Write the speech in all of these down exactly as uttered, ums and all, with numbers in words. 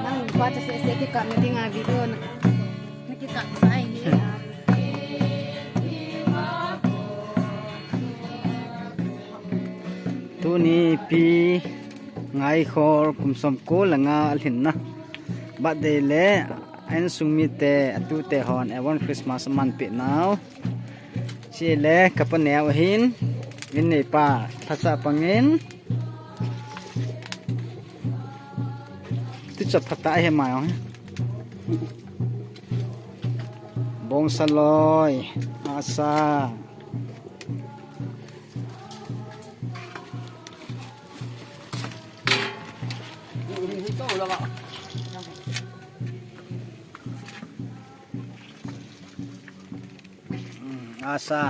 Nang pa cha se se kikapna dinga video na, na kikap sa ahi. Tuni Pi Ngaikhol kum som ko le nga alhinna birthday le a insung mite, atute hon Avon Christmas amanpi nau. Chule kapa neo ahin, in neipa lhacha pangin. Tucha phatah ahi mai ong. Bongsa loi, asa. Asa.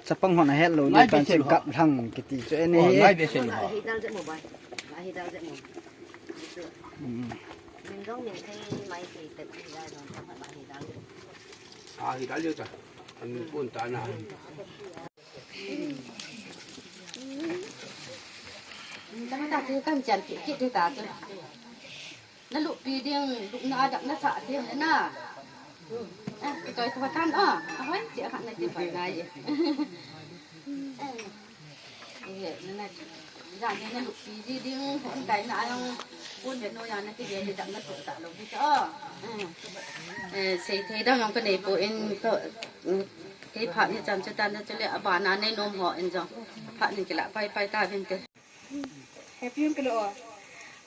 Chapang hon ahet lou le kan se kap lhang kiti chu ene. Tama ta chu kan chan kit kit ta chu. Na lupi ding, lupna adap na sa ding na. Eh, kitoi ko tan a. Ahoi, chi khat na ti pai na ye. Eh, na na. Ja ne na lupi ji ding, hon kai na ayong. Pun de no ya na ti de dap na tu ta lo bi ta. Eh, sei thei dang ang ka nei po in ko. Kei phat ni chan chu tan na chu le abana nei nom ho in jong. Phat ni kila pai pai ta vin te. Happy hung kilo.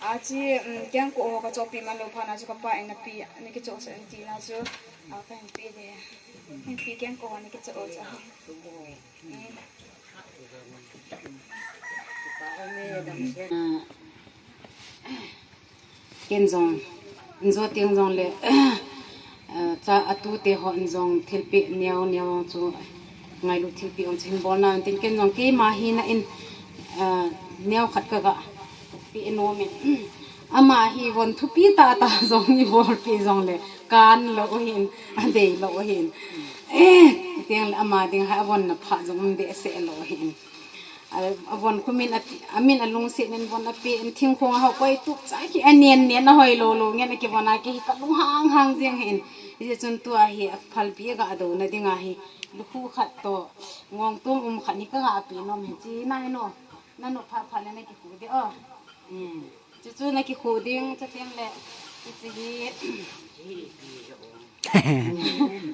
Achi, um, kengkoh ho kachohpi man lou phat na chu kapa in napi, nakichoh sah in tina chu, a, kahin pe de. Hin pe kengkoh ho nakichoh chu. Mm. Ken jong, in jo teng jong le, eh, cha atute hon jong thilpeh neo neo chu ngailut thilpeh ong chu hin bol na tin ken jong keima hina in, eh, neo khat ka ga peh nom in. Ama hi von thupi tah tah jong ni bolpeh jong le kan lou hin, adei lou hin. Eh, teng le ama ding ha von na pha jong um behseh lou hin. A, avon khu min a, amin alungset in von ape in thingkhong a ho koi tup cha ki anen nen ahoi lou lou ngen akivon a kei hi kalung hang hang jeng hin. Hijeh chun tua hi aphalpi aga do na ding ahi. Lukhu khat toh ngongtong um khat hi kaga pe nom hin chi nai no. Nanu pha pha le nakikhu de o. Hmm. Chuchu nakikhu ding, chuteng le, hiche hi.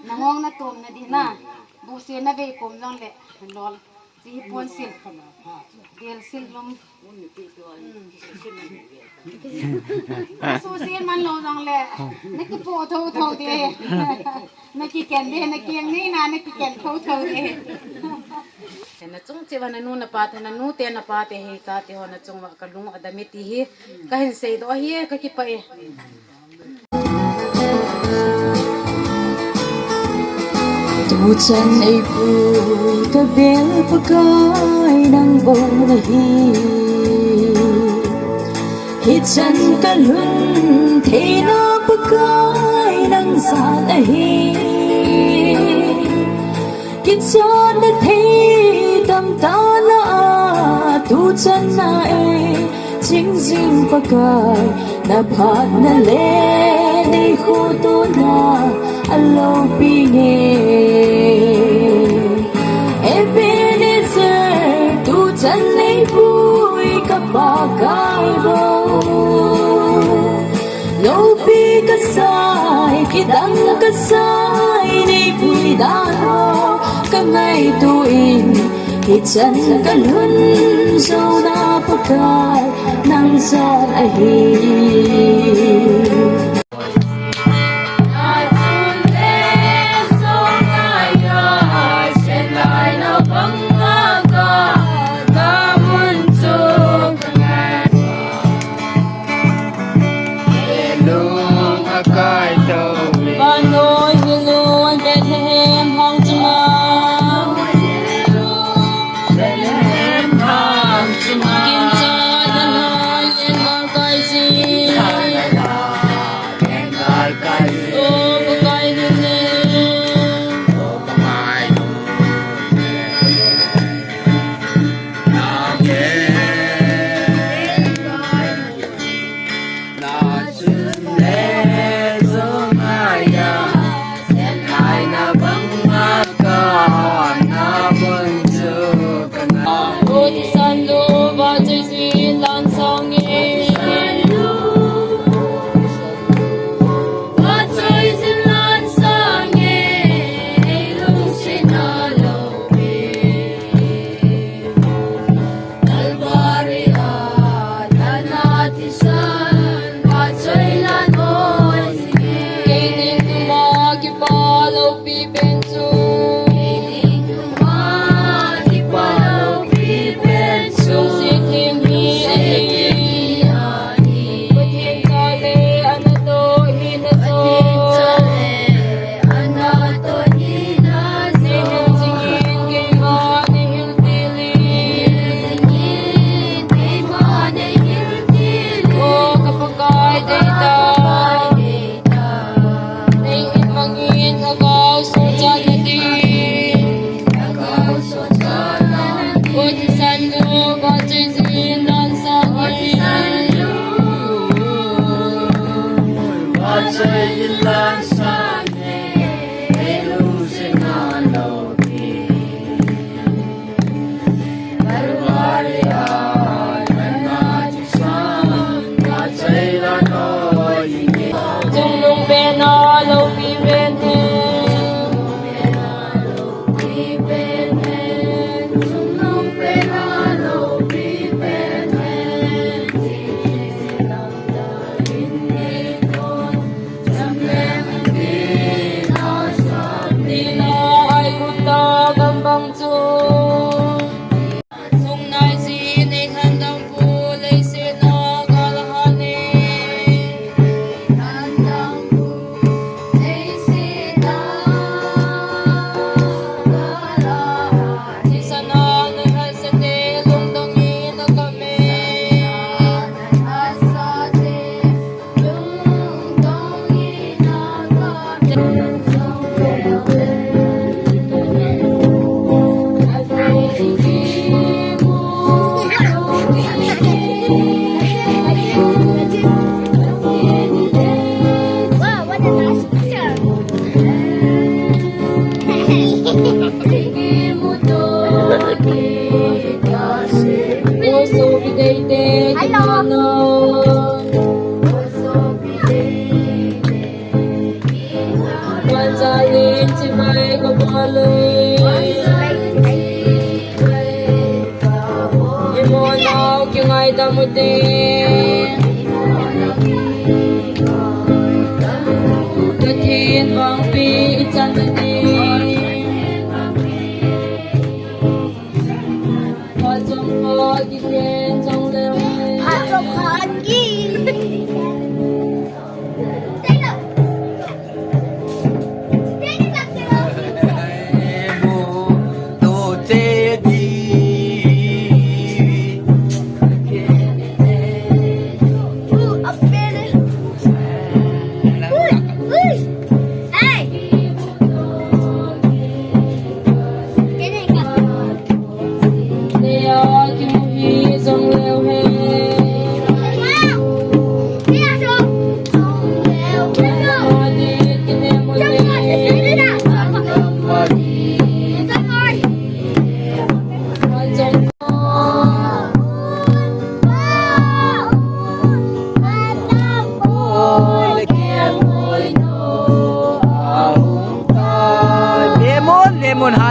Nangong natom na di na. Buse navei kom jong le, lol. Hiche hi ponsil. Delsil lom. Hmm. Nasu sil man lou jong le, nakipoh tho tho de. Nakiken de, nakieng nei na, nakiken tho tho de. Nachung cheh uva nanu napa te, nanu te napa te hi, chate ho nachung uva kalung adam e ti hi kahin seidoh ahi, kakipah e. Tuchan eipui kabel Pakai nang bou ahi. Hichan kalhun theina Pakai nang jal ahi. Kichonna thei tamtah na a tuchan na e, ching jing Pakai, na phatna le nei khotona aloupi nge. Ebenezer, tuchan eipui ka Pakai bou. Lopi kasai, kidang kasai, nei pui dan ho, ka ngaito in, hichan ka lhun jouna Pakai, nang jat ahi. Chungnung pena lopi pen he.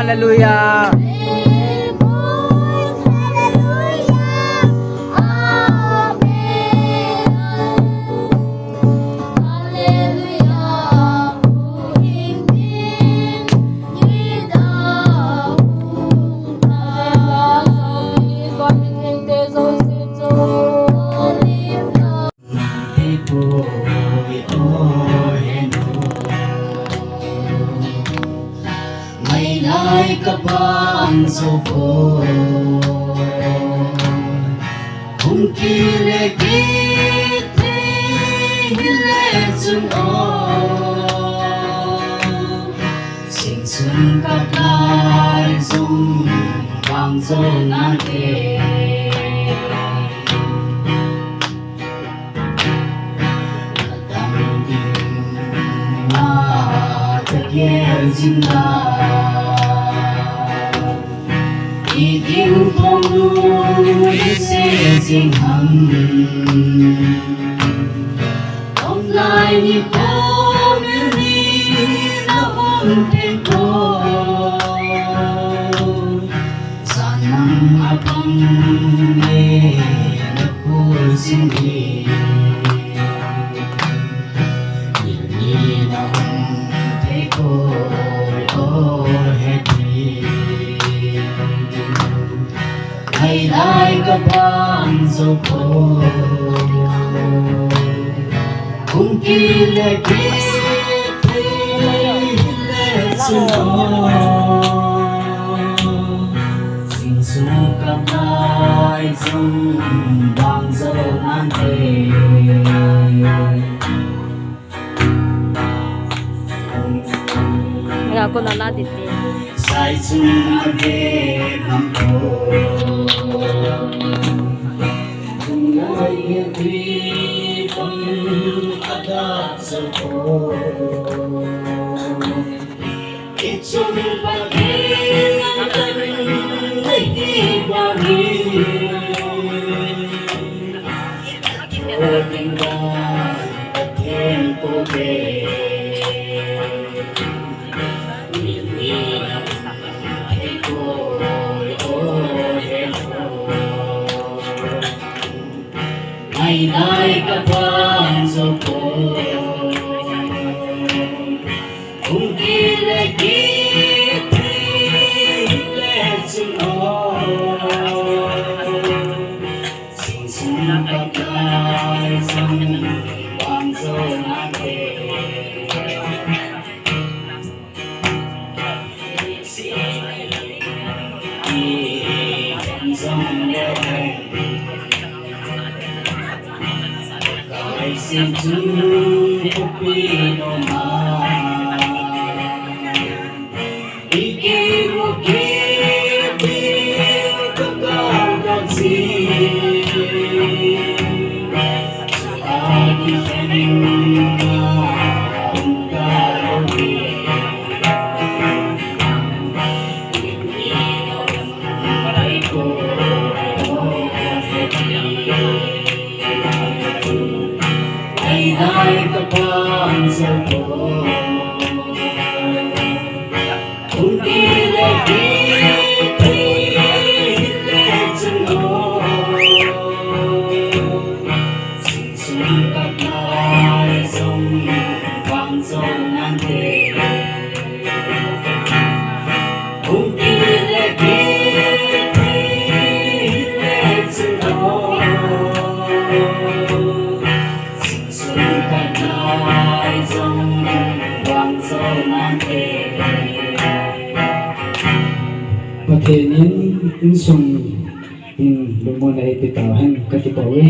Hallelujah. Mailai ka bang zo ko. Hung kile kit thei hile chun o. Sing sung ka kai zong bang zo nante. Sanang abang e na kul sing e. Nil ni na um thei poi, oh, happy. Lai lai ka bang zo poi. Kung kile kit thei hile chun o. Sing sung ka kai zong bang zo nante. Nga ko na na di ti. Sai sung a ve nam ko. Tung lai ye tui pang a da zo ko. Nai nai ka pan zo ko. Kung kile kit thei le chun o. Sing sung ka kai zong bang zo nante. Pathen in insung in lungmonna eipeh tauhen, kakipah e.